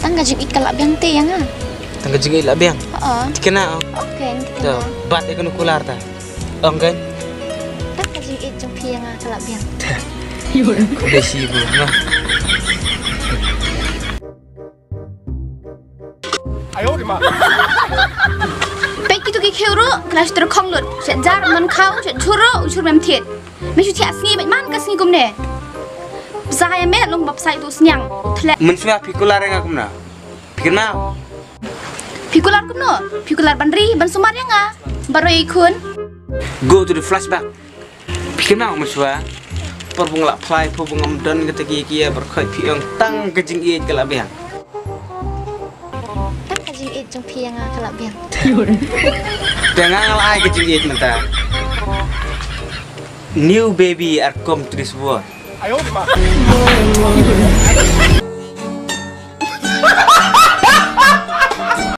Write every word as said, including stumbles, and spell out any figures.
Tang ka jingïeit ka la biang te ïa nga. Tang ka jingïeit la biang. Oo. Thikna, oh. Okay, thikna. To, bat ïa kano kular ta. Ong kan? Tang ka jingïeit jong phi ïa nga ka la biang. Khublei shibun, no. Peit kito ki khiew ruh, ki la shu tyrkhong lut. Shet jar man khaw, shet jhur ruh, u jhur mem thied. Me shu thiah sngi bad man ka sngi kumne. Psa ïa me long bapsai tu sniang. Thle. Mynshuwa phi kular ïa nga kumno? Phi kynmaw? Phi kular kumno? Phi kular ban ri, ban sumar ïa nga. Baroh i khun. Go to the flashback. Phi kynmaw mynshuwa? Por ba nga la phai, por ba ngam don kata ki ki, baroh khoit phi ong tang ka jingïeit ka la biang. Tang ka jingïeit jong phi ïa nga ka la biang. Te nga nga la ai ka jingïeit mynta. New baby are come to this world.